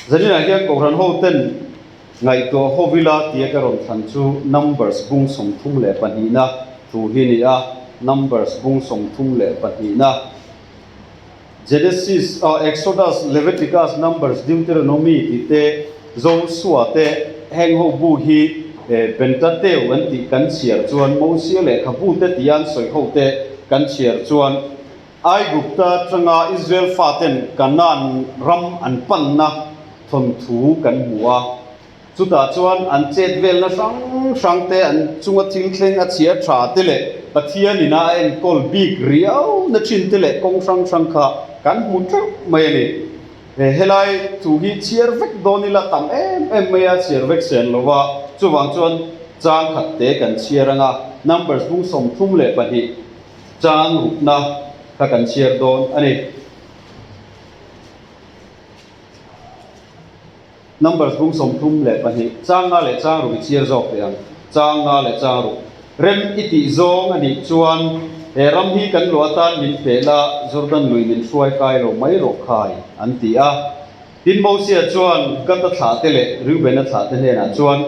Zaninah hian Kohhran hoten ngaihtuah ho ila tia ka rawn thlan chu Numbers bung 32na thu hi a ni a, Numbers bung 32na. Genesis, Exodus, Leviticus, Numbers, Deuteronomy tih te, Joshua te heng ho bu hi Pentateuch an tih kan chhiar chuan Mosia lehkhabu te tia an sawi ho te kan chhiar chuan Aigupta atanga Israel faten Kanaan ram an panna thawnthu kan hmu a. Chutah chuan an chet velna hrang hrang te, an chunga thil thleng a chhia tha te leh Pathianin a enkawl bik riau na thin te leh kawng hrang hrang kha kan hmu teuh mai a ni. Helai thu hi chhiar vek dawn ila tam em em mai a, chhiar vek sen lo va, chuvang chuan chang khat te kan chhiar ang a, Numbers bung 32 chang rukna kha kan chhiar dawn a ni. Numbers bung 32, chang nga leh chang ruk i chhiar zawk teh ang. Chang nga leh chang ruk. Rem i tih zawng a nih chuan he ram hi kan luah atan min pe la, Jordan lui min hruai kai lo mai rawh khai, an ti a. Tin Mosia chuan Gad-a thlahte leh Reuben-a thlahte hnenah chuan,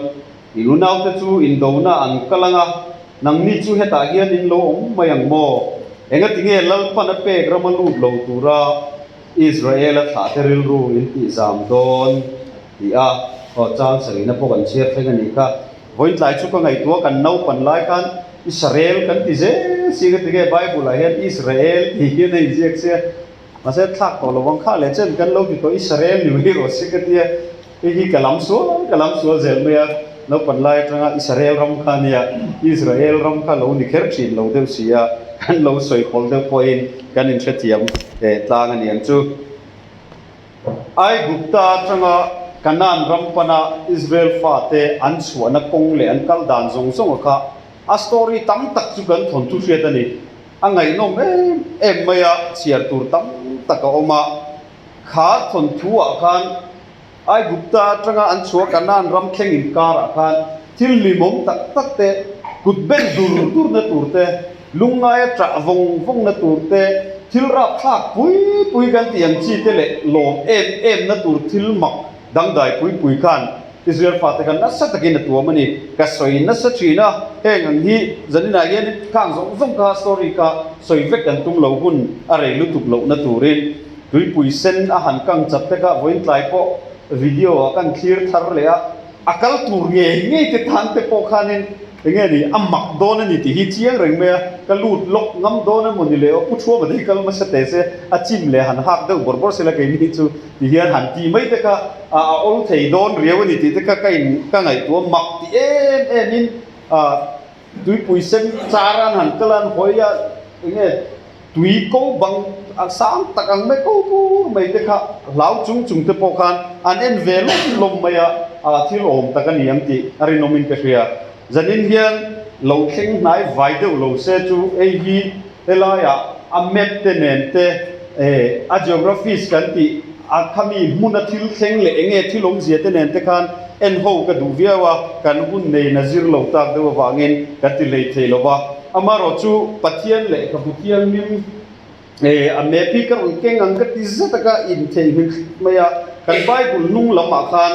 I unaute chu indona an kal ang a, nangni chu hetah hian in lo awm mai ang maw? Engatinge Lalpan a pek rama lut lo tura Israel-a thlahte rilru in tih zam dawn ti a, aw chang sarihna pawh kan chhiar thleng a nih kha. Vawiin tlai chu ka ngaihtuah kan naupan lai khan Israel kan ti zel si ka ti nge Bible-ah hian Israel tih hian a inziak sia, mahse thlak tawh lo ang kha leh chen kan lo ti tawh Israel ni mai rawh se ka tia. Hei hi ka lam sual ka lam sual zel mai a, naupan lai atanga Israel ram kha nia, Israel ram kha lo ni kher thin lo deuh si a, kan lo sawi pawlh deuh pawhin kan inhrethiam tlang a ni ang chu. Aigupta atanga Kanaan ram pana Israel fate an chhuahna kawng leh an kal dan zawng zawng a kha a story tam tak chu kan thawnthu hriat a ni. A ngaihnawm em em mai a, chhiar tur tam tak a awm a. Kha thawnthu-ah khan Aigupta atanga an chhuah Kanaan ram thleng inkarah khan thil hlimawm tak tak te, kut ben dur durna tur te, lungngaia ṭah vawng vawngna tur te, thil rapthlak pui pui kan tih ang chi te leh lawm em emna tur thil mak dangdai pui pui khan Israel fate khan nasa takin a tuam a ni. Ka sawi nasa thin a, heng ang hi zaninah hian khang zawng zawng kha story kha sawi vek kan tum lo hun a rei lutuk lohna turin tuipui sen a han kang chat te kha vawiin tlai pawh video ah kan thlir thar leh a, a kal tur ngei ngei te tan te pawh khanin enge ni a mak dawn a ni tih hi chiang reng mai a, ka lut lawk ngam dawn emaw ni leh aw Pu Thuama te hi kal hmasa teh se a chim leh han hak deuh bawrh bawrh sela keini chu Ti hian han tih mai te kha a awl thei dawn riau a ni tih te kha ka in ka ngaihtuah mak ti em em in tuipui sen char an han kal a an hawi a enge tui ko bang sang tak ang mai ko bur mai te kha hlau chung chung te pawh khan an en ve lawm lawm mai a thil awm tak a ni ang tih a rinawm in ka hria. Zanin hian lo thleng hnai vai deuh lo se chu hei hi Helaiah a map te nen te a geographies kan tih a khami hmuna thil thleng leh enge thil awmzia te nen te khan en ho ka duh viau a, kan hun nei na zir lo tak deuh avangin kan ti hlei thei lo va. Amaherawh chu Pathian lehkhabu thianghlim a map hi ka rawn keng ang ka ti zet a ka intheihnghilh thlat mai a, kan Bible hnung lamah khan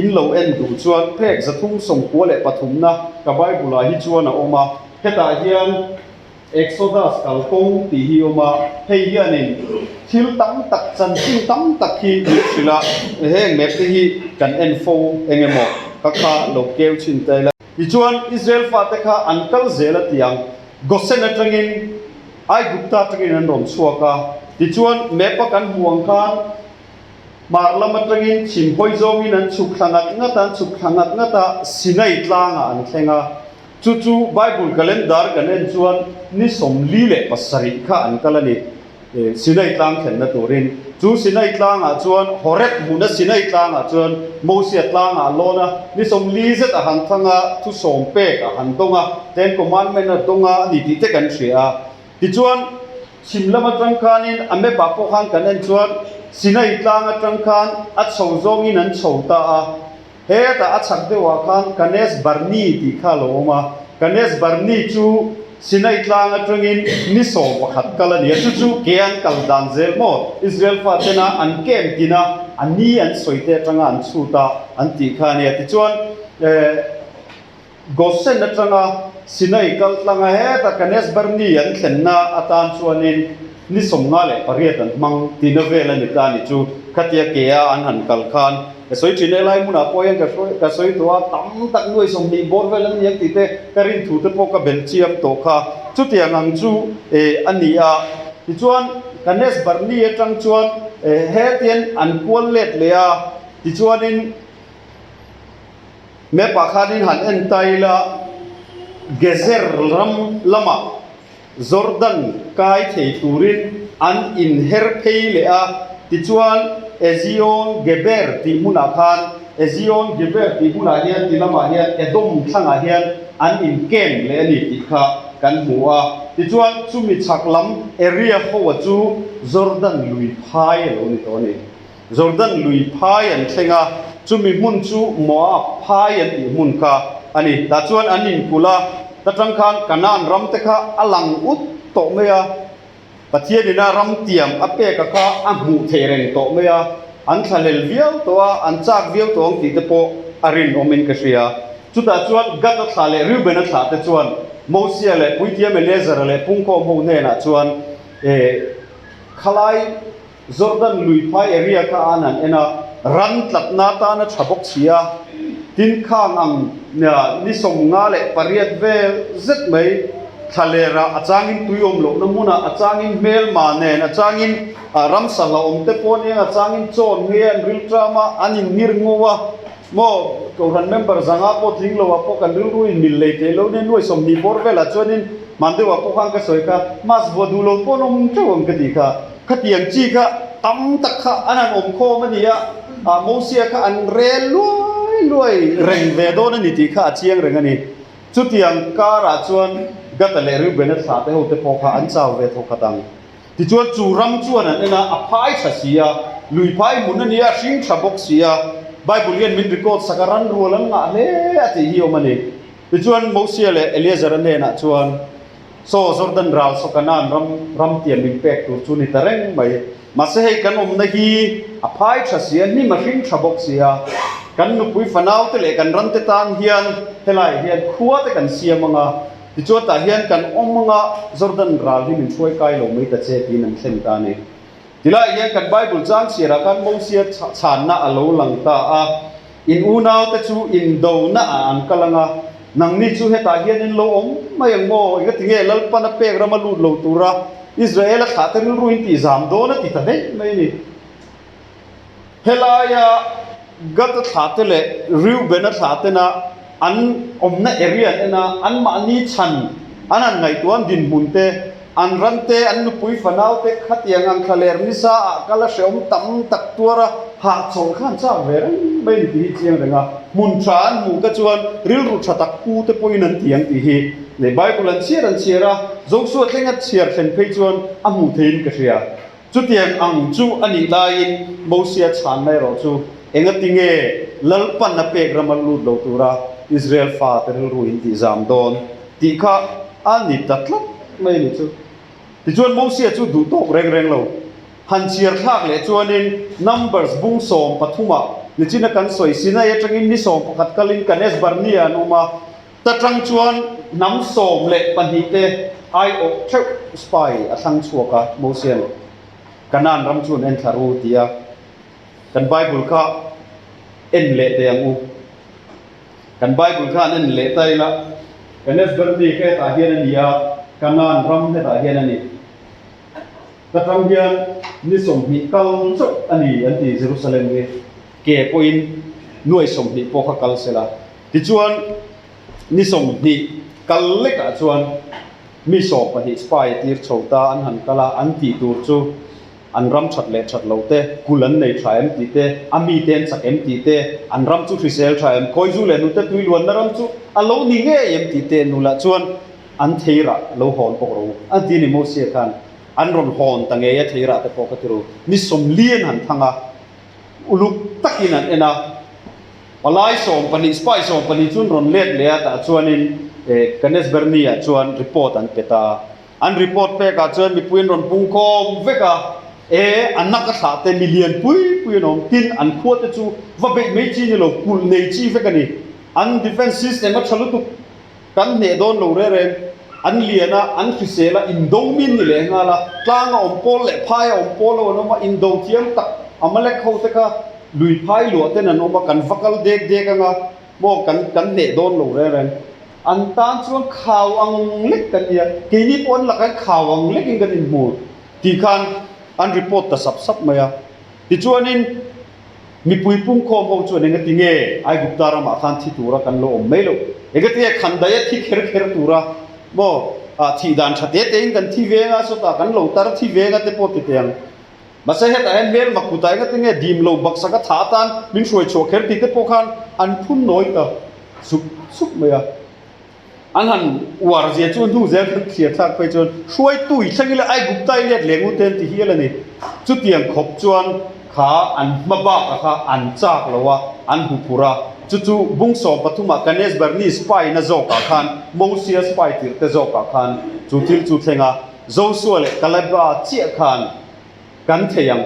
in lo en duh chuan phek 393 na ka Bible ah hi chuan a awm a, hetah hian Exodus kalkawng tih hi awm a, hei hianin thil tam tak, chanchin tam tak hi min hrilh a, heng map te hi kan en fo eng emaw kha kha lo keu chhin ta ila. Tichuan Israel fate kha an kal zel a ti ang, Gosen atangin Aigupta atangin an rawn chhuak a, tichuan map a kan hmuh ang khan hmar lam atangin chhim hawi zawngin an chhuk thla ngat ngat a, an chhuk thla ngat ngat a, Sinai tlangah an thleng a. Chu chu Bible calendar kan en chuan ni 47 kha an kal a ni, Sinai tlang thlenna turin. Chu Sinai tlangah chuan, Horeb hmuna Sinai tlangah chuan Mosia tlangah a lawn a, ni 40 zet a han thang a, thu sawm pek a han dawng a, Ten Commandment a dawng a a ni tih te kan hria a. Tichuan, chhim lam atang khanin a map ah pawh khan kan en chuan Sinai tlang atang khan a chho zawngin an chho ta a. Hetah a chhak deuhah khan Kanes Barni tih kha a lo awm a. Kanes Barni chu Sinai tlang atangin ni 11 kal a ni a, chu chu ke an kal dan zel maw? Israel fatena an camp tina a ni an sawi te atanga an chhut a an tih kha a nia. Tichuan Gosen atanga Sinai kal tlanga heta Kanes Barni an thlenna atan chuanin ni 58 an hmang tina vel a ni ta a ni chu. Khatia ke a an han kal khan Ka sawi thin e, lai hmunah pawh hian ka hruai ka sawi tawh a, tam tak nuai 20 bawr vel an ni ang tih te ka rin thu te pawh ka belh chiam tawh kha. Chutiang ang chu eh a ni a, tichuan Kanes Barni atang chuan eh hetian an kual let leh a, tichuanin map ah khanin han en ta ila Gezer ram lamah Jordan kai thei turin an inher phei leh a, tichuan Ezion Geber tih hmunah khan, Ezion Geber tih hmunah hian ti lamah hian Edom thlangah hian an inkem leh a ni tih kha kan hmu a. Tichuan chumi chhak lam area hoa chu Jordan lui phai a lo ni tawh a ni. Jordan lui phai an thleng a, chumi hmun chu Moab phai an tih hmun kha a ni. Tah chuan an inkulh a, ta tang khan Kanaan ram te kha a lang ut tawh mai a, Pathianin a ram tiam a pek a kha a hmuh thei reng tawh mai a, an thlahlel viau tawh a, an chak viau tawh ang tih te pawh a rinawmin ka hria. Chutah chuan Gad-a thlah leh Reuben-a thlah te chuan Mosia leh Puithiam Eleazar-a leh pungkhawm ho hnenah chuan, Eh, khalai Jordan lui phai area kha an han en a, ran tlatna atana tha bawk si a, tin khang ang ni 58 vel zet mai thlalerah a changin tui awm lohna hmunah a changin hmelma nen a changin ramsa hlauhawm te pawh aniang a changin chawn nge an rilṭam a, an inngir ngo a, maw Kohhran member zanga pawh tling lo ah pawh kan rilru in mil lei theih lo nia nuai 20 bawr velah chuanin hman deuhah pawh khan ka sawi kha mask vuah duh lo pawh an awm teuh ang ka tih kha. Khatiang chi kha tam tak kha an han awm khawm a ni a, ah Mosia kha an rel luai luai reng ve dawn a ni tih kha a chiang reng a ni. Chutiang karah chuan Gata leh Reubena thlah te ho te pawh kha an chau ve tho khat ang. Tichuan chu ram chuan an en a, a phai tha si a, lui phai hmun a ni a, a hring tha bawk si a, Bible hian min record sak a, ran rual an ngah hle a tih hi awm a ni. Tichuan Mosia leh Eleazara hnenah chuan, Saw Jordan ral saw Kanaan ram ram tiam min pek tur chu ni ta reng mai. Mahse hei kan awmna hi a phai tha si a, hnim a hring tha bawk si a. Kan nupui fanau te leh kan ram te tan hian helai hian khua te kan siam ang a, tichuan tah hian kan awm ang a, Jordan ral hi min hruai kai lo mai ta che tiin an thlen ta a ni. Tilai hian kan Bible chang chhiarah khan Mosia chhanna a lo lang ta a, In unaute chu indona ah an kal ang a, nangni chu hetah hian in lo awm mai ang maw? Engati nge Lalpan a pek rama lut lo tura Israel a thlah te rilru in tih zam dawn a ti ta daih mai a ni. Helaia Gad-a thlah te leh Reuben-a thlah tena an awmna area an en a, anmahni chhan an han ngaihtuah an dinhmun te, An ram te, an nupui fanau te khatiang ang thlaler nisa ah kal a hreawm tam tak tuar a, hahchawlh kha an chak ve reng mai a ni tih hi chiang reng a. Hmun tha an hmuh ka chuan rilru tha tak pu te pawhin an ti ang tih hi leh Bible an chhiar an chhiar a, Joshua thlenga chhiar thlen phei chuan a hmuh theihin ka hria. Chutiang ang chu a nih laiin Mosia chhanna erawh chu engati nge Lalpan a pek rama lut lo tura Israel fate rilru in tihzam dawn tih kha a ni ta tlat mai a ni chu. Tichuan Mosia chu duh tawk reng reng lo. Han chhiar thlak leh chuanin Numbers bung 13ah nichina kan sawi Sinai atangin ni 11 kalin Kadesh Barnea an awm a, Ta tang chuan hnam 12 te aiawh theuh spy a thlang chhuak a, Mosian Kanaan ram chu an en thla ru ti a, kan Bible kha en leh teh ang u. Kan Bible kha an en leh ta ila, Kadesh Barnea kha hetah hian a ni a, Kanaan ram hetah hian a ni. Ta tang hian ni 20 kal chauh a ni an ti Jerusalem hi, ke pawhin nuai 20 pawh kha kal sela. Tichuan, ni 20 kal lekah chuan mi 12 spy a tir chho ta, an han kal a, an tih tur chu an ram that leh that lo te, kul an nei tha em tih te, a mite an chak em tih te, an ram chu hrisel tha em, khawizu leh nute tui luanna ram chu a lo ni ngei em tih te nulah chuan an theirah lo hawn bawk ro an ti a ni. Mosia khan an rawn hawn ta ngei a, theirah te pawh ka ti ro, ni 40 an han thang a, uluk takin an en a. Palai 12, spy 12 chuan rawn let leh a, tah chuanin Kanes Barnea chuan report an pe ta a. An report pekah chuan mipui an rawn pung khawm vek a, e, a nak a thlah te mi lian pui pui an awm, tin an khua te chu va beih mai chi ni lo, kulh nei chi vek a ni. An defence system a tha lutuk, kan hneh dawn lo reng reng, an lian a, an hrisel a, indo min ni leh nghal a, tlang a awm pawl leh phai a awm pawl lo an awm a, indo thiam tak Amalek ho te kha lui phai luah ten an awm a, kan va kal dek dek anga maw kan kan hneh dawn lo reng reng. An tan chuan khau ang lek kan nia, keini pawh an lakah hian khau ang lekin kan inhmu tih khan an report ta sap sap mai a. Tichuanin mipui pungkhawm ho chuan engati nge Aigupta ramah khan thi tura kan lo awm mai loh? Engati nge khandaia thi kher kher tura maw thih dan tha te tein kan thi veng a, sawtah kan lo tar thi veng a te pawh ti teh ang. Mahse hetah hian hmel mak kutah engati nge dim lo baksak a thah atan min hruai chhuah kher tih te pawh khan an phun nawi ta sup sup mai a. An han uar zia chu hnu zel kan thlir thlak phei chuan hruaitu i thleng ila Aigupta i let leh ngut te an ti hial a ni. Chutiang khawp chuan kha an hma bakah kha an chak lo a, an hmu phur a. Chu chu bung 13 ah Kanes Barni spy na zawkah khan Mosia spy tirh te zawkah khan chu thil chu thleng a. Josua leh Kaleba chiah khan kan thei ang.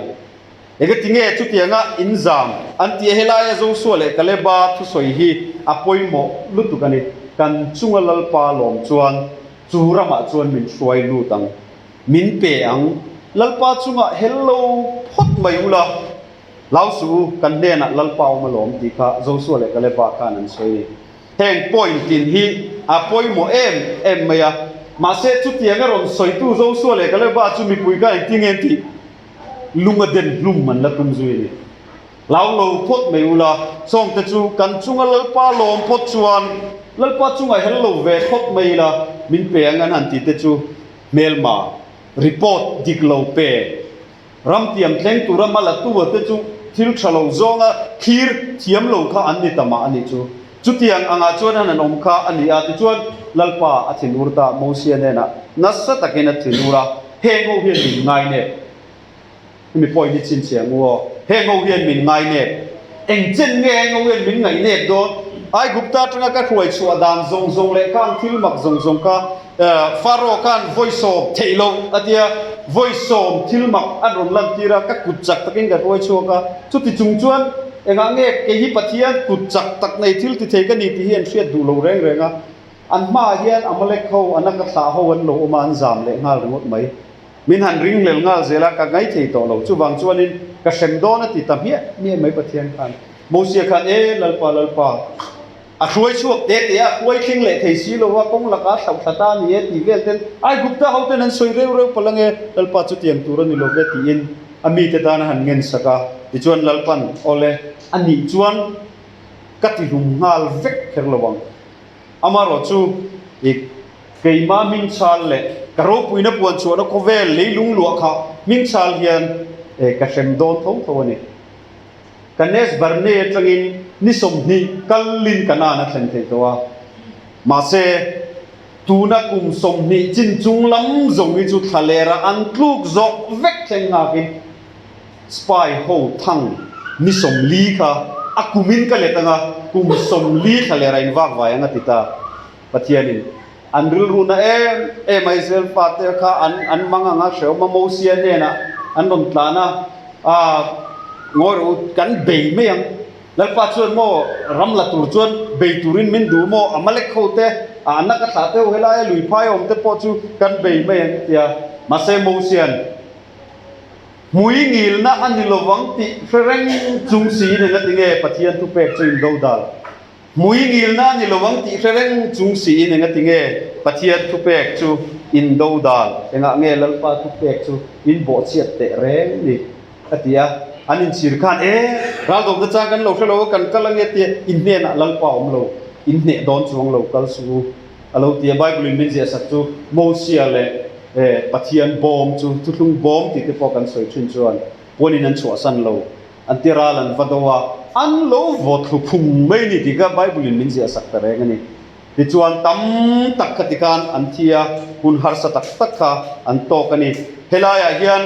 Engati nge chutianga inzam an tih a? Helaia Josua leh Kaleba thusawi hi a pawimawh lutuk a ni. Kan chunga Lalpa lawm chuan chu ramah chuan min hruai lut ang, min pe ang. Lalpa chungah hel lo phawt mai ula, hlau suh u, kan hnenah Lalpa awm alawm tih kha Josua leh Kaleba khan an sawi a ni. Heng point tin hi a pawimawh em em mai a, mahse chutiang a rawn sawitu Josua leh Kaleba chu mipui kha engtin nge an tih? Lung a den hlum an la tum zui a ni. Hlau lo phawt mai ula, sawngte chu kan chunga Lalpa lawm phawt chuan Lalpa chungah hel lo ve phawt mai ila min pe ang an han tih te chu hmelma report dik lo pe. Ramtiam thleng tura hma la tu te chu thil tha lo zawnga thlir thiam lo kha an ni ta mah a nih chu. Chutiang angah chuan an han awm kha a ni a, tichuan Lalpa a thinur ta Mosia hnenah nasa takin a thinur a, Heng ho hian min ngai nep. Hemi pawh hi chhinchhiah ang u aw. Heng ho hian min ngai nep. Eng chen nge heng ho hian min ngaih nep dawn? Aigupta atanga ka hruai chhuah dan zawng zawng leh khang thil mak zawng zawng kha Pharaoh khan vawi sawm theih loh a tia, vawi sawm thil mak an rawn lantir a, ka kut chak takin ka hruai chhuak a. Chuti chung chuan engah nge kei hi Pathian kut chak tak nei thil ti thei ka ni tih hi an hriat duh lo reng reng a. An hmaah hian Amalek ho, an aka thlah ho an lo awm a, an zam leh nghal ringawt mai. Min han ringhlel nghal zel a, ka ngaithei tawh lo. Chuvang chuanin ka hrem dawn a ti ta hmiah hmiah mai Pathian khan. Mosia khan, E Lalpa, Lalpa, a hruai chhuak te te a, hruai thleng leh thei si lo a, kawng lakah a thlauh thla ta a ni e tih vel ten Aigupta ho ten an sawi reu reu palh ange, Lalpa chutiang tur a ni lo ve tiin a mite tan a han ngen sak a. Tichuan Lalpan, Awle, a nih chuan ka tihlum nghal vek kher lo ang. Amaherawh chu i keimah hmingchhal leh ka ropuina puan chhuahna khawvel leilung luah kha hmingchhal hian ka hrem dawn tho tho a ni. Kanes Barnea atangin ni 20 kalin Kanaan a thlen thei tawh a. Mahse, tuna kum 20 chin chung lam zawng hi chu thlalera an tluk zawh vek thleng nghakin Spy ho thang ni 40 kha a kumin ka let anga kum 40 thlalera in vak vai ang a ti ta. Pathianin an rilru na em em a Israel fate kha an an mang anga hrehawm a Mosia hnenah an rawn tlan a, ah ngawi rawh u kan bei mai ang. Lalpa chuan maw ram la tur chuan bei turin min duh maw Amalek ho te ah an laka thlah te ho helaia lui phai awm te pawh chu kan bei mai ang tia. Mahse Mosia'n Hmui ngilna a ni lovang tih hre reng chung siin engati nge Pathian thupek chu in dodal? Hmui ngilna a ni lovang tih hre reng chung siin engati nge Pathian thupek chu in dodal? Engah nge Lalpa thupek chu in bawhchhiat teh reng ni? a ti a. An inchhir khan, E, raldawmna chang kan lo hre lo a, kan kal ange tia in hnenah Lalpa awm lo, in hneh dawn chuang lo kal suh u a lo ti a. Bible-in min ziahsak chu Mosia leh Pathian bawm chu thuthlung bawm tih te pawh kan sawi thin chuan puanin an chhuahsan lo, an ti ral an va do a, an lo vaw thlu phung mai ni tih kha Bible in min ziahsak ta reng a ni. Tichuan tam tak kha tikhan an thi a, hun harsa tak tak kha an tawk a ni. Helaiah hian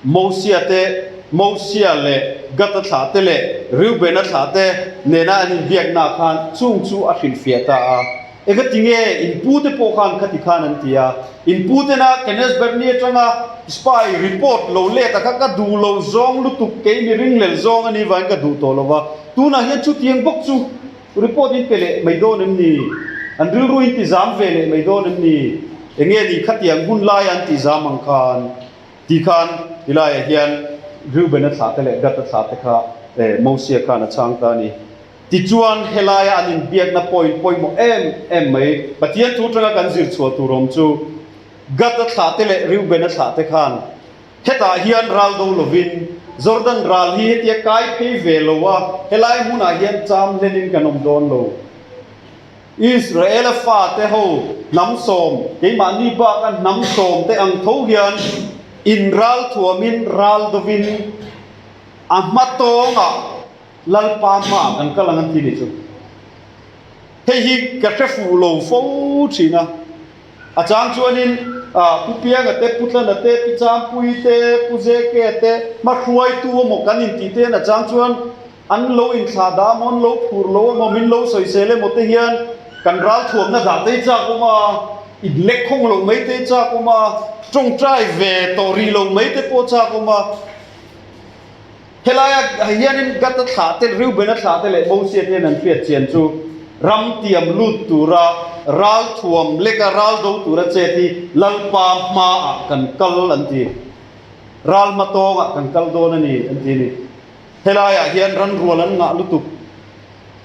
Mosia te, Mosia leh Gata thlah te leh Reubena thlah te nena an inbiaknaah khan chung chu a hrilhfiah ta a. Engati nge in pute pawh khan khati khan an ti a, in putena Kenes Berni atanga spy report lo let a kha ka duh lo zawng lutuk kei mi ringlel zawng a nih vangin ka duh tawh lo va, tunah hian chutiang bawk chu report in pe leh mai dawn em ni? An rilru in ti zam ve leh mai dawn em ni? Enge ni khatiang hun laia an tih zam ang khan? Ti khan tilaiah hian Reuben-a thlahte leh Gad-a thlahte kha Mosia khan a chhang ta a ni. Tichuan, helaia an inbiakna point pawimawh em em mai, Pathian thu atanga kan zir chhuah tur awm chu, Gad-a thlahte leh Reuben-a thlahte khan hetah hian ral do lovin, Jordan ral hi hetia kai phei ve lo a, helai hmunah hian cham hlenin kan awm dawn lo. Israela fate ho hnam sawm, keimahni baka hnam sawmte ang tho hian inral thuamin ral dovin a hma tawngah, Lalpa hmaah kan kal ang an ti ni chu. Hei hi ka hre fuh lo fo thin a. A chang chuanin Pu Pianga te, Pu Tlana te, Pi Changpuii te, Pu Zeke te hmahruaitu emaw kan intih te hian a chang chuan an lo inthlah dah emaw, an lo phur lo emaw, min lo sawisel emaw te hian kan ralthuamna dah te hi chak awm a, inlek khawng loh mai te hi chak awm a, tawngtai ve tawh rih loh mai te pawh chak awm a. Helaia hianin Gad-a thlah te, Reuben-a thlah te leh Mosia te hian an hriat chian chu ram tiam lut tura ral thuam leka ral do tura chet hi Lalpa hmaah kan kal an ti. Ral hma tawngah kan kal dawn a ni an ti a ni. Helaiah hian ran rual an ngah lutuk.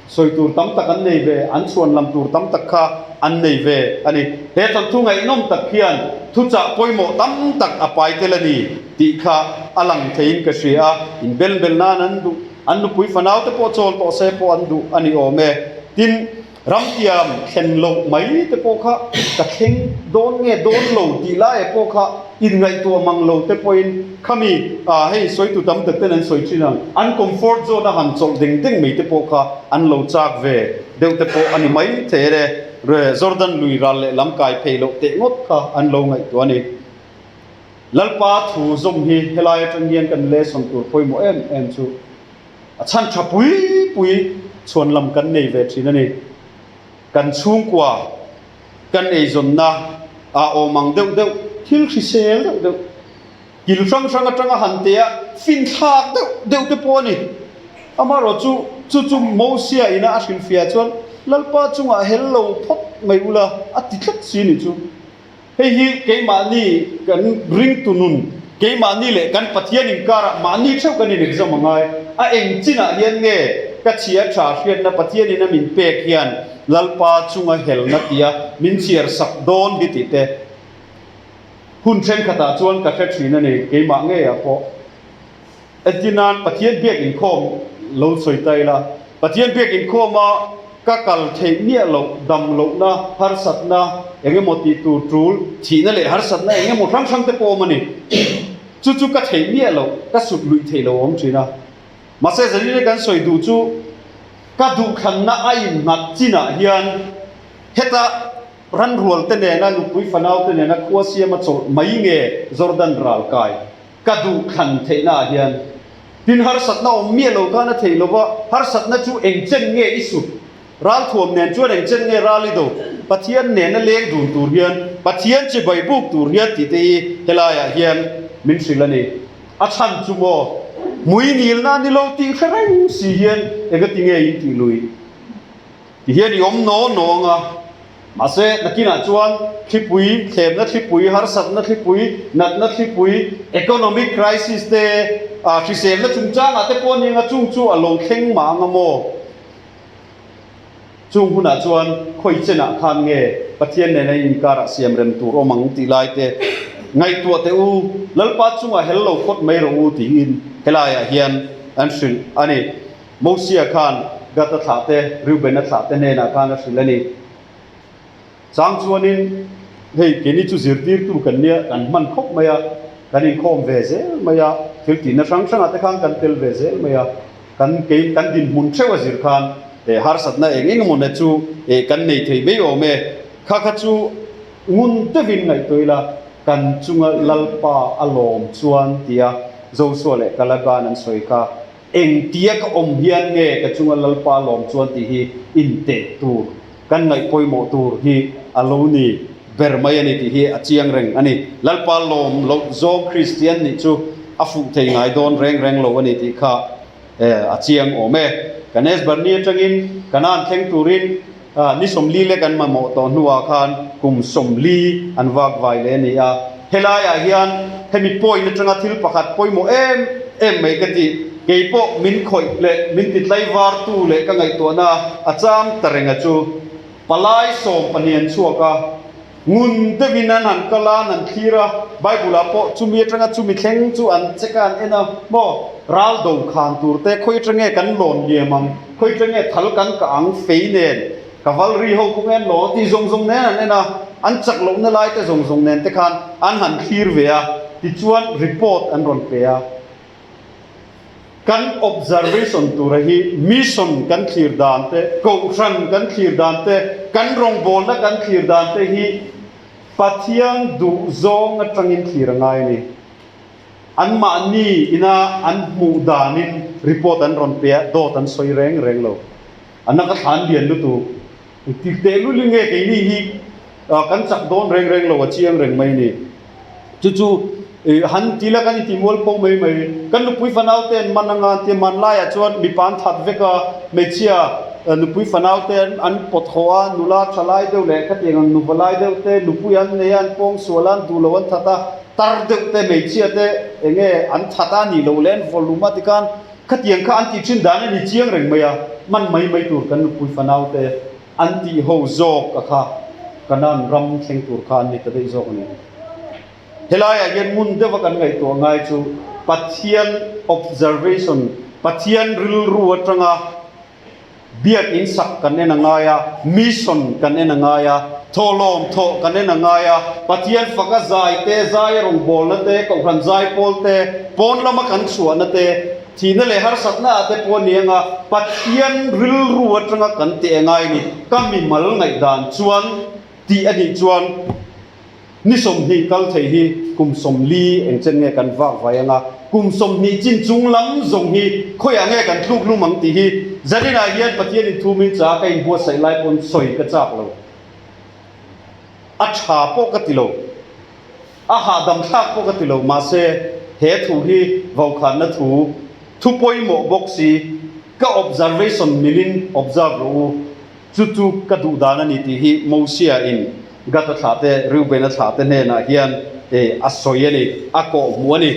Sawi tur tam tak an nei ve, an chhuan lam tur tam tak kha an nei ve a ni. He thawnthu ngaihnawm tak hian thuchah pawimawh tam tak a pai tel a ni tih kha a lang theiin ka hria a, inbel bel nan an duh, an nupui fanau te pawh chawl tawh se pawh an duh a ni awm e. Tin, ramtiam thlen loh mai te pawh kha ka thleng dawn nge dawn lo tih laiah pawh kha Inngaihtuah mang lo te pawhin khami ah hei sawitu tam tak ten an sawi thin ang, an comfort zone a han chawlh deng deng mai te pawh kha an lo chak ve deuh te pawh a ni mai thei e. Re Jordan lui ral leh lam kai phei loh teh ngawt kha an lo ngaihtuah a ni. Lalpa thu zawm hi helai atang hian kan lesson tur pawimawh em em chu a chhan tha pui pui chhuan lam kan nei ve thin a ni. Kan chhungkua Kan eizawnna ah awm ang deuh deuh, thil hrisel deuh deuh, kil hrang hrang atanga han tea finthlak deuh deuh te pawh a ni. Amaherawh chu, chu chu Mosia ina a hrilhfiah chuan Lalpa chungah hel lo phawt mai ula a ti tlat si ni chu. Hei hi keimahni kan ringtu nun, keimahni leh kan Pathian inkarah mahni theuh kan inexam a ngai. A eng chinah hian nge ka chhia tha hriatna Pathianin a min pek hian Lalpa chunga helna tia min chhiar sak dawn hi tih te hun thenkhatah chuan ka hre thin a ni, keimah ngeiah pawh. Entir nan Pathian biak inkhawm lo sawi ta ila, Pathian biak inkhawma ka kal theih miah loh, dam lohna, harsatna eng emaw tih tur tul, thihna leh harsatna eng emaw hrang hrang te pawh awm a ni. Chu chu ka theih miah loh, ka sut luih theih lo awm thin a. Mahse Zalina kan sawi duh chu ka duhthlanna a innghat chinah hian heta ranrual te nena nupui fanau te nena khua siama chawlh mai nge Jordan ral kai ka duhthlan theihna ah hian tin harsatna awm miah lo khan a theih lova harsatna chu eng chen nge i sut ralthuam nen chuan eng chen nge ral i do Pathian nena leng dun tur hian Pathian chibai buk tur hian tih te hi helaiah hian min hrilh a ni. A chhan chu maw? Hmui nilna a ni lo tih hre reng si hian engati nge in tih lui? Ti hian i awm naw naw ang a. Mahse, nakinah chuan thlipui, thlemna thlipui, harsatna thlipui, natna thlipui, economic crisis te, hriselna chungchangah te pawh a ni ang a, chung chu a lo thleng mah ang a maw? Chung hunah chuan khawi chenah khan nge Pathian nena in inkarah siam rem tur awm ang tih lai te ngaihtuah teh u, Lalpa chungah hel lo phawt mai rawh u tiin helaiah hian an hrilh a ni. Mosia khan Gad-a thlah te, Reuben-a thlah te hnenah khan a hrilh a ni. Chang chuanin hei keini chu zirtirtu kan nia, kan hman khawp mai a, kan inkhawm ve zel mai a, thil tihna hrang hrangah te khan kan tel ve zel mai a, kan kei kan dinhmun theuh a zir khan eh harsatna eng eng emaw na chu eh kan nei thei mai awm e, kha kha chu ngun deuhin ngaihtuah ila kan chunga Lalpa a lawm chuan tia Joshua leh Kaleba'n an sawi kha engtia ka awm hian nge ka chunga Lalpa a lawm chuan tih hi inteh tur. kan ngaih pawimawh tur hi a lo ni ber mai a ni tih hi a chiang reng a ni. Lalpa lawm loh zawng Kristian nih chu a fuh thei ngai dawn reng reng lo a ni tih kha a chiang awm e. Kanesh Barni atangin Kanaan thleng turin ni 40 lek an mamawh tawh hnuah khan kum 40 an vak vai leh a ni a. Helaiah hian hemi point atanga thil pakhat pawimawh em em mai ka ti. Kei pawh min khawih leh min ti tlaivartu leh ka ngaihtuahna a chang ta reng a chu. Palai 12 an chhuak a, ngun deuhin an han kal a, an han thlir a, Bible-ah pawh chumi atanga chumi thleng chu an check a, an en a, maw, ral do khan tur te, khawi atang nge kan lawn liam ang, khawi atang nge thal kan kah ang, fei nen, cavalry ho kawng en law tih zawng zawng nen an en a, an chak lohna lai te zawng zawng nen te khan an han thlir ve a, tichuan report an rawn pe a. Kan observation tura hi mission kan thlir dan te, kohhran kan thlir dan te, kan rawngbawlna kan thlir dan te hi Pathian duh zawng atangin thlir a ngai a ni. Anmahni ina an hmuh danin report an rawn pe a, dawt an sawi reng reng lo. A naka thlan lian lutuk. Engtik tehlul in nge keini hi kan chak dawn reng reng lo a chiang reng mai ni. Chu chu han ti la kan inti mual pho mai mai. Kan nupui fanau te an man anga an tia hmanlaiah chuan mipa an that vek a, hmeichhia nupui fanau te an pawt haw a, nula tha lai deuh leh khatiang ang nuva lai deuh te nupui an nei a, an pawng sual a, an duh lo an that a, tar deuh te hmeichhia te enge an that a nih loh leh an vawlum a tikhan Khatiang kha an tih thin dan a ni chiang reng mai a, man mai mai tur kan nupui fanaute an tih ho zawk a kha Kanan ram thleng tur kha an ni ta daih zawk a ni. Helaiah hian ngun deuha kan ngaihtuah ngai chu Pathian observation, Pathian rilru atanga Biakinn sak kan en a ngai a, mission kan en a ngai a, thawhlawm thawh kan en a ngai a, Pathian faka zai te, zai rawngbawlna te, kohhran zai pawl te, pawn lama kan chhuahna te, thihna leh harsatna ah te pawh a ni anga Pathian rilru atanga kan teh a ngai a ni. Ka mimal ngaihdan chuan tih a nih chuan Ni 20 kal thei hi kum 40 engchen nge kan vak vai anga, kum 20 chin chung lam zawng hi khawiah nge kan tluk lum ang tih hi zaninah hian Pathian in thu min cha ka inbuatsaih lai pawn sawi ka chak lo. A tha pawh ka ti lo, a hahdam thlak pawh ka ti lo, mahse he thu hi vokhanna thu, thu pawimawh bawk si, ka observation milin observe rawh u. Chu chu ka duh dan a ni tih hi Mosia in Gad-a thlahte, Reuben-a thlahte hnenah hian a sawi a ni, a kawh hmuh a ni.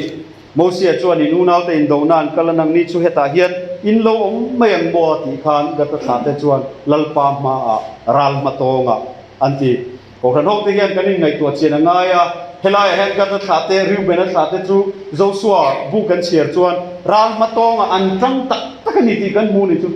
Mosia chuan in unaute indohna an kal a, nangni chu hetah hian in lo awm mai ang maw a tih khan Gad-a thlahte chuan Lalpa hmaah ral hma tawngah an ti. Kohhran hote hian kan inngaihtuah chian a ngai a, helaiah hian Gad-a thlahte, Reuben-a thlahte chu Joshua bu kan chhiar chuan ral hma tawngah an tang tak tak a ni tih kan hmu ni chu.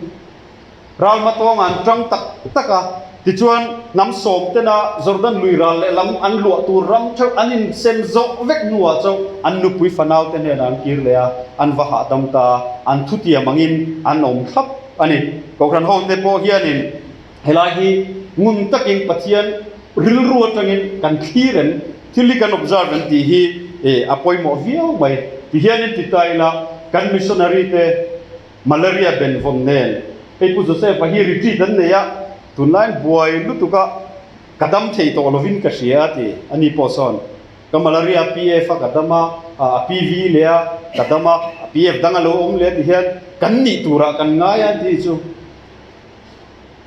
Ral hmatawng an tang tak tak a, tichuan hnam sawm tena Jordan lui ral lehlam an luah tur ram theuh an insem zawh vek hnuah chauh an nupui fanau te hnenah an kir leh a, an va hahdam ta a, an thutiam angin an awm thlap a ni. Kohhran hote pawh hianin helai hi ngun takin Pathian rilru atangin kan thlir em, thil hi kan observe em tih hi a pawimawh viau mai. Tihianin ti ta ila kan missionary te, Malaria benvawn nen hei Pu Joseph-a hi retreat an nei a, tunlaiin buai lutuk a, ka dam thei tawh lovin ka hria a ti. Ani pawh sawn ka malaria PF a ka dam a, a PV leh a ka dam a, a PF dang a lo awm leh a ti hian kan nih turah kan ngai a ti chu.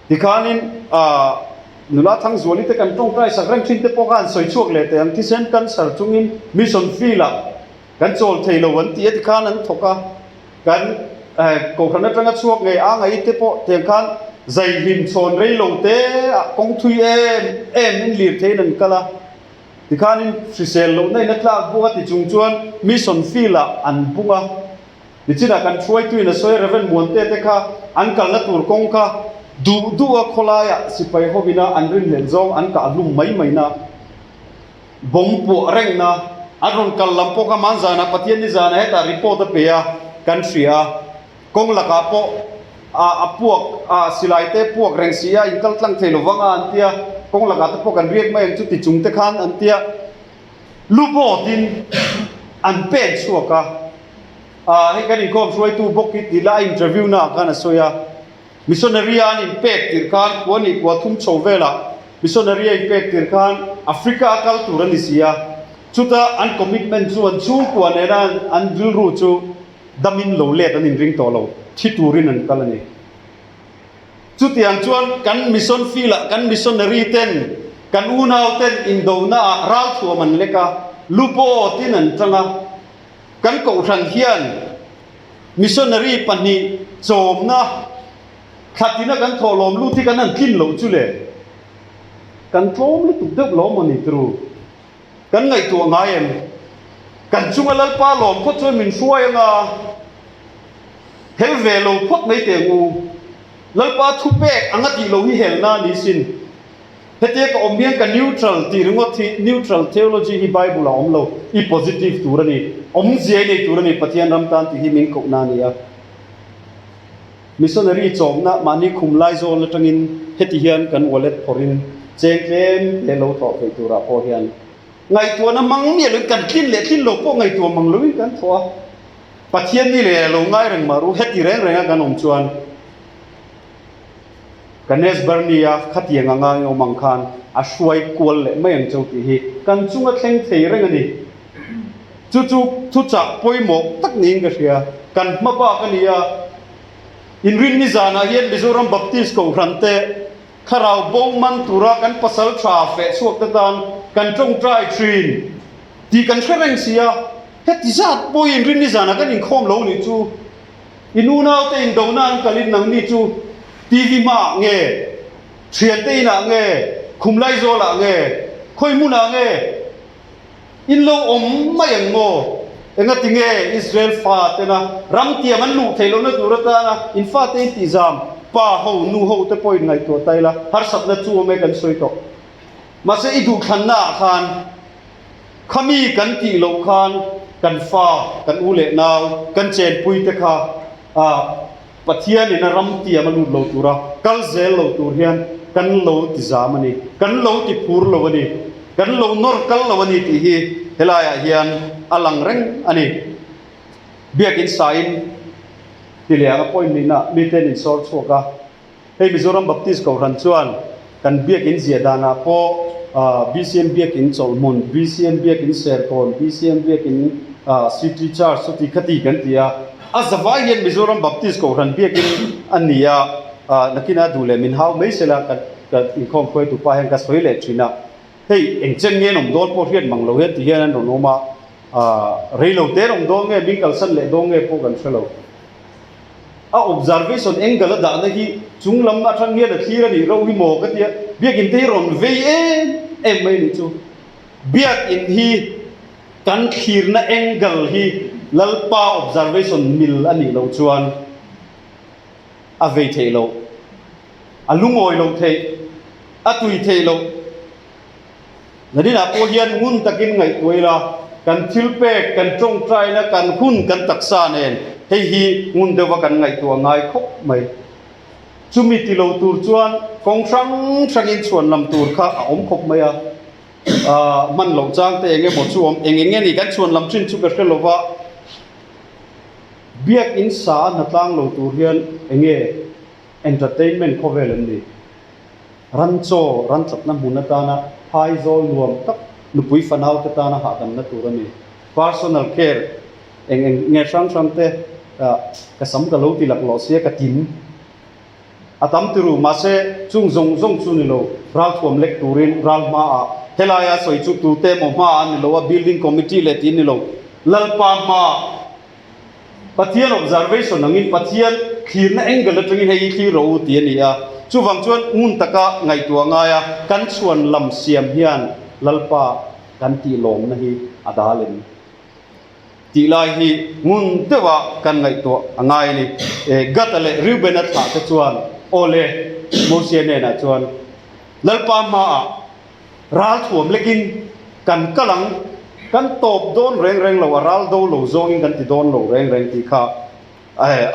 Tikhanin nula Thangzuali te kan tawngtai sak reng thin te pawh kha an sawi chhuak leh teh ang, thisen cancer chungin mission field-ah kan chawl thei lo an ti a tikhan an thawk a. Kan kohhran atanga chhuak ngei a ngaih te pawh tiang khan zai hlim chhawn rei lo te ah kawng thui em em in lir theiin an kal a. Tikhanin hrisel lohna in a tlak buk a ti chung chuan mission field ah an bung a. Nichinah kan hruaituin a sawi a Rev. Muante te kha an kalna tur kawng kha duh duh a khawlaiah sipai hovina an rinhlelh zawng an kah hlum mai mai na. Bomb puah rengna an rawn kal lam pawh kha hmanzanah Pathian ni zanah hetah report a pe a, kan hria a. Kawng lakah pawh a a puak a silai te puak reng si a, in kal tlang thei lo vang a an tia, kawng lakah te pawh kan riak mai ang chu ti chung te khan an tia. Lu bawtin an pen chhuak a, a hei kan inkhawm hruaitu bawk hi ti la a interview naah khan a sawi a. Missionary a an inpek tirh khan kua nih kua thum chho velah missionary a inpek tirh khan Africa a kal tur a ni si a, chuta an commitment chu an chhungkua nena an rilru chu damin lo let an inring tawh lo, thi turin an kal a ni. Chutiang chuan kan mission field ah kan missionary ten kan unau ten indona ah ralthuam an lek a, lupaw tin an tang a, kan kohhran hian Missionary pahnih chawmna thlatina kan thawhlawm lut hi kan han tlin loh chu le, kan tlawm lutuk deuh lo maw ni turu? Kan ngaihtuah ngai em? Kan chunga Lalpa lawm phawt chuan min hruai anga hel ve lo phawt mai teh ang u. Lalpa thupek anga tih loh hi helna a ni sin. Hetia ka awm hian ka neutral tih ringawt hi, neutral theology hi Bible ah awm lo, i positive tur a ni, awmzia i nei tur a ni, Pathian ram tan tih hi min kohna a ni a. Missionary chawmna mahni khum lai zawn atangin heti hian kan wallet phawrhin cheng tlem te lo thawh theih turah pawh hian ngaihtuahna hmang miah loin kan tlin leh tlin lo pawh ngaihtuah mang loin kan thawh a. Pathian ni leh lo ngai reng mah ru, heti reng renga kan awm chuan Ganesh Barni-a khatiang anga i awm ang khan a hruai kual leh mai ang cheu tih hi kan chunga thleng thei reng a ni. Chu chu thuchah pawimawh tak niin ka hria. Kan hma bak a ni a, inrinni zanah hian Mizoram Baptist Kohhran te thlarau bo man tura kan pasal tha feh chhuak te tan kan tawngtai thin tih kan hre reng si a, heti zat pawhin inrinni zanah kan inkhawm lo nih chu. I nunaute indona an kalin nangni chu TV hmaah nge, thiante inah nge, khumlai zawlah nge, khawi hmunah nge in lo awm mai ang maw? Engati nge Israel fa tena ram tiam an luh theih lohna tur atana in fate in tihzam pa ho, nu ho te pawhin ngaihtuah ta ila, harsatna chu awm e kan sawi tawh. Mahse i duhthlannaah khan Khami kan tih loh khan kan fa, kan u leh nau, kan chenpui te kha Pathian in a ram tiam a lut lo tura kal zel lo tur hian kan lo ti zam a ni, kan lo ti phur lo a ni, kan lo nawr kal lo a ni tih hi helaiah hian a lang reng a ni. Biakin sain ti leh ang a point nihna miten in sawr chhuak a. Hei Mizoram Baptist Kohhran chuan kan biakin ziah danah pawh BCM biakin Chawlhmun, BCM biakin Serkawn, BCM biakin City Church chuti khati kan ti a. A zavai hian Mizoram Baptist Kohhran biakin a ni a, nakina duh leh min hau mai sela ka inkhawm hruaitu pa hian ka sawi leh thin a. Hei eng chen nge an awm dawn pawh hriat mang lo hian ti hian an rawn awm a, reilo te an awm dawn nge min kalsan leh dawn nge pawh kan hre lo. A observation angle a dahna hi chung lam atang hian a thlir a nih reuh hi maw ka tia, biakin te hi rawn vei em em mai a nih chu. Biakin hi kan thlirna angle hi Lalpa observation mil a nih loh chuan a vei theih loh, a lungawi loh theih, a tui theih loh. Naninah pawh hian ngun takin ngaihtuah ila, kan thil pek, kan tawngtaina, kan hun, kan taksa nen hei hi ngun deuha kan ngaihtuah ngai khawp mai. Chumi ti lo tur chuan kawng hrang hrangin chhuan lam tur kha a awm khawp mai a, hman loh chang te eng emaw chu awm, eng eng nge ni kan chhuan lam thin chu ka hre lova, biakin sa a hnatlang lo tur hian eng nge entertainment khawvel an ni? Ran chaw, ran tlatna hmun atana phai zawl nuam tak nupui fanau te tana hahdamna tur a ni. Personal care eng eng nge hrang hrang te ka sam ka lo ti laklawh sia ka tim a tam ti ru mahse chung zawng zawng chu ni lo ralthuam lek turin ral hmaah helaia sawi chu tute emaw hmaah a ni lo a building committee leh tih a ni lo Lalpa hmaah Pathian observation angin Pathian thlirna angle atangin hei hi thlir rawh u tih a ni a. Chuvang chuan ngun taka ngaihtuah ngaia kan chhuan lam siam hian Lalpa kan tih lawmna hi a dal em tih lai hi ngun deuha kan ngaihtuah a ngai a ni. Gata leh Reuben-a thlah te chuan aw le Mosia hnenah chuan Lalpa hmaah Ral thuam lekin kan kal ang, kan tawp dawn reng reng lo, a ral do lo zawngin kan ti dawn lo reng reng tih kha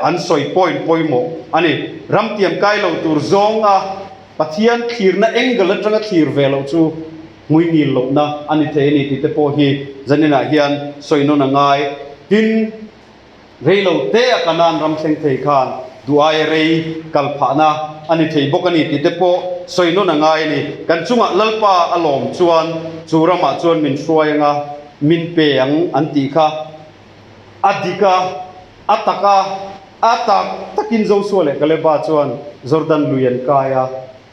an sawi point pawimawh a ni. Ram tiam kai lo tur zawnga Pathian thlirna angle atanga thlir ve loh chu hmuingil lohna a ni thei a ni tih te pawh hi zaninah hian sawi nawn a ngai. Tin, rei lo te a Kanaan ram thleng thei khan Duh aia rei kal phahna a ni thei bawk a ni tih te pawh sawi nawn a ngai a ni. Kan chungah Lalpa a lawm chuan chu ramah chuan min hruai anga min pe ang an tih kha a dik a, a tak a, a tak takin Joshua leh Kaleba chuan Jordan lui an kai a,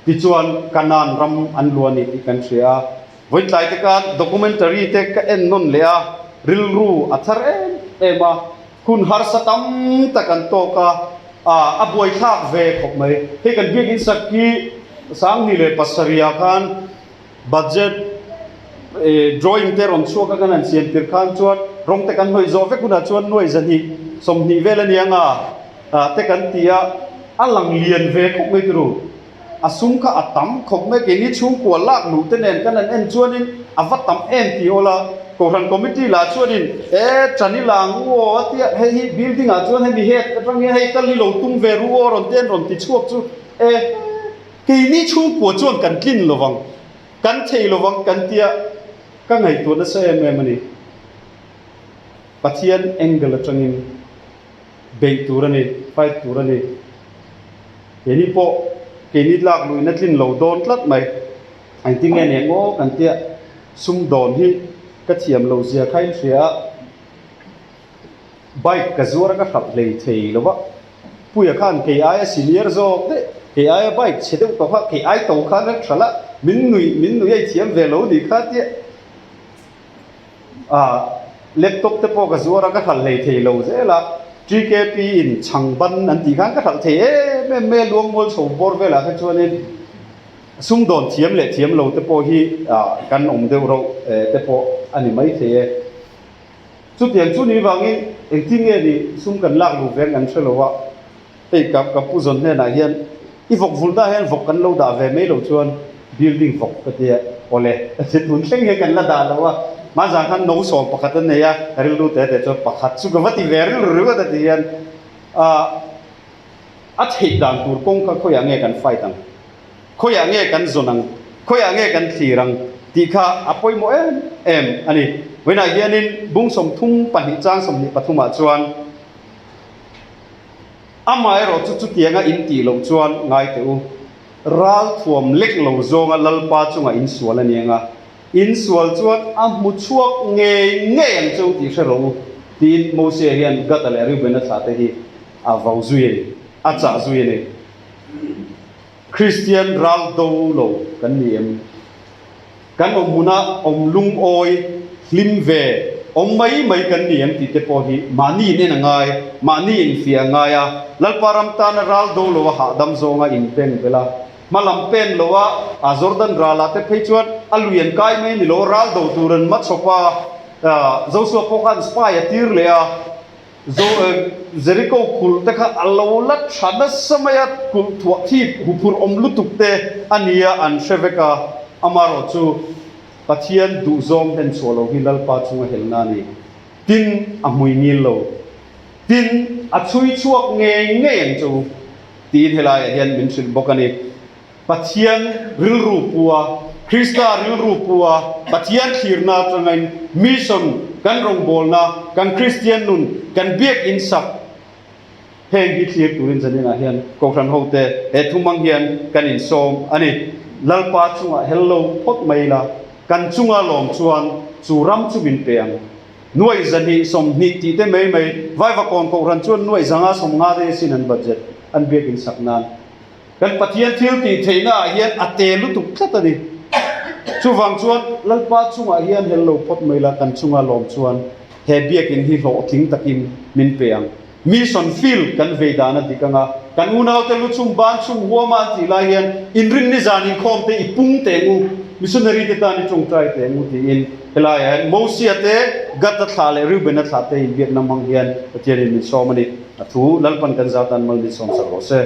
tichuan Kanaan ram an luah a ni tih kan hria a. Vawitlai te khan documentary te ka en nawn leh a, rilru a thar em em a, hun harsa tam tak an tawk a, a buaithlak ve khawp mai. Hei kan biakin sak hi 2007 ah khan budget drawing te rawn chhuak a kan han siam tir khan chuan rawng te kan hnawih zawh vek hunah chuan nuai 220 vel a nia nga te kan ti a, a lang lian ve khawp mai turu. A sum kha a tam khawp mai, keini chhungkua lak luh te nen kan han en chuanin a va tam em tih awl a, Kohhran Committee lah chuanin e Chani lang u aw a tia, hei hi building ah chuan hemi head atang hian hei kal hi lo tum ve ru aw rawn te an rawn ti chhuak chu e keini chhungkua chuan kan tlin lovang, kan thei lovang kan tia ka ngaihtuah nasa em em a ni. Pathian angle atangin. Beih tur a ni, fight tur a ni. Keini pawh keini lak luihna tlin lo dawn tlat mai. Engtin nge ni ang aw kan tia sum dawn hi ka thiam lo zia kha in hria a, bike ka zuar a ka hralh hlei thei lo va, Puia khan kei aia senior zawk daih, kei aia bike chhe deuh tawh kha, kei ai to khan a hralh a, min nuih min nuih a i thiam ve lo ni kha tia. Ah, laptop te pawh ka zuar a, ka hralh hlei thei lo zel a, TKP in chhang ban an tih khan ka hralh thei em em mai a, luangmual chho bawr velah kha chuanin sumdawn thiam leh thiam lo te pawh hi ah kan awm deuh rauh te pawh a ni mai thei e. Chutiang chu ni vangin engtin nge ni sum kan lak luh veng kan hre lo a, Hei ka ka pu zawn hnenah hian i vawk vulna hian vawk kan lo dah ve mai lo chuan building vawk ka ti a, awle ti tun thleng hian kan la dah lo a, hmanzan khan no 11 an nei a, ka rilru te te chuan pakhat chu ka va ti ve rilru ringawt a ti hian ah a theih dan tur kawng kha khawiah nge kan fight ang, khawiah nge kan zawn ang, khawiah nge kan thlir ang tih kha a pawimawh em em a ni. Vawiinah hianin bung 32 chang 23 ah chuan. Amaherawh chu chutianga in tih loh chuan ngai teh u, ral thuam lek lo zawnga Lalpa chunga in sual a ni anga, in sual chuan a hmu chhuak ngei ngei ang che u tih hre rawh u, tiin Mosia hian Gada leh Reubena thlah te hi a vau zui a ni, a chah zui a ni. Kristian ral do lo kan ni em? Kan awm hmuna awm lungawi, hlim ve, awm mai mai kan ni em tih te pawh hi mahni in en a ngai, mahni in fiah a ngai a, Lalpa ram tana ral do lo a hahdam zawnga in beng bel a, hma lam pen lo a, a Jordan ralah te phei chuan a lui an kai mai ni lo, ral do tur an hmachhawp a, Joshua pawh khan spy a tir leh a. Zo Jericho kulh te kha a lo la tha nasa mai a, kulh thuah thip huphurh awm lutuk te a nia an hre vek a, amaherawh chu Pathian duhzawng hlen chhuah lo hi Lalpa chunga helna a ni. Tin, a hmui ngil lo. Tin, a chhui chhuak ngei ngei ang chu tiin helaiah hian min hrilh bawk a ni. Pathian rilru pu a, Krista rilru pu a, Pathian thlirna atangin mission kan rawngbawlna, kan Kristian nun, kan biak in sak heng hi thlir turin zaninah hian Kohhran hote he thumang hian kan insawm a ni. Lalpa chungah hel lo phawt mai ila, kan chunga lawm chuan chu ram chu min pe ang. Nuai 220 tih te mai mai, Vaivakawn Kohhran chuan nuai 550 te sin an budget an biak in sak nan. Kan Pathian thil tih theihna ah hian a te lutuk tlat a ni. Chuvang chuan Lalpa chungah hian hel lo phawt mai la, kan chunga lawm chuan he biakin hi hlawhtling takin min pe ang. Mission field kan vei dan a dik anga, kan unaute lu chung ban chung huama an tih lai hian inrinni zan inkhawm te i pung teng u, missionary te tan i tawngtai teng u tiin helaiah hian Mosia te, Gad-a thlah leh Reuben-a thlah te inbiakna hmang hian Pathianin min sawm a ni. A thu Lalpan kan zau tan mal min sawm sak rawh se.